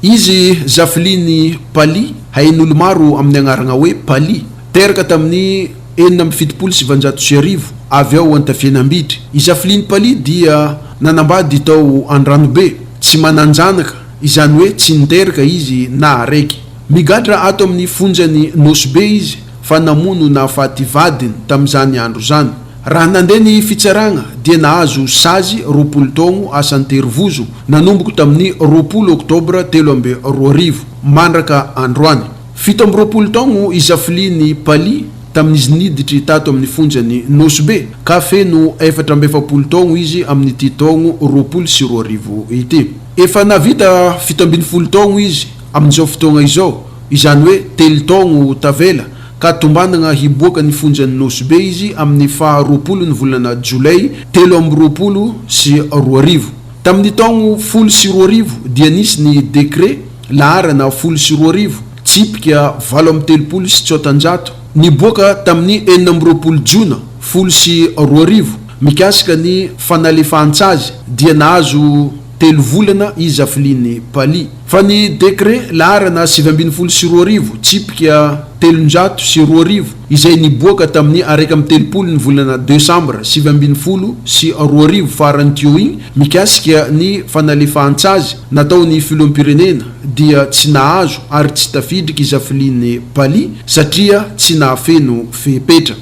Izy Zafiliny Paly, hain'olo maro amin'ny agnaragna hoe Paly, teraka tamin'ny 1976, avy ao Antafianambitry. I Zafiliny Paly dia nanambady tao Andranobe, tsy manan-janaka, izany hoe tsy niteraka izy na araiky. Migadra ato amin'ny fonjan'i Nosy Be izy fa namono nahafaty vadiny tamin'izany andro izany. Raha nandeha ny fitsaragna dia nahazo sazy 20 taogno asa an-terivozo nanomboko tamin'ny 20 oktobra 2003 mandraka androany. 27 taogno i Zafiliny Paly tamin'izy niditry tato amin'ny fonjan'i Nosy Be ka feno 44 taogno izy amin'ity taogno 2020 ity. Efa nahavita 17 taogno izy amin'izao fotoagna izao, izany hoe telo taogno tavela ka tombanagna hiboaka ny fonjan'i Nosy Be izy amin'ny faha 20 ny volana jolay 2023. Tamin'ny taogno 2010 dia nisy ny décret laharana 2010, tsipika 338, niboaka tamin'ny 26 jona 2010 mikasika ny fanalefahan-tsazy dia nahazo telo volana i Zafiliny Paly. Fa ny décret laharana 2019, tsipika 2003, izay niboaka tamin'ny 31 ny volana desambra 2019 farany teo igny mikasika ny fanalefahan-tsazy nataon'ny filoham-pirenena dia tsy nahazo ary tsy tafidriky i Zafiliny Paly satria tsy nahafeno fepetra.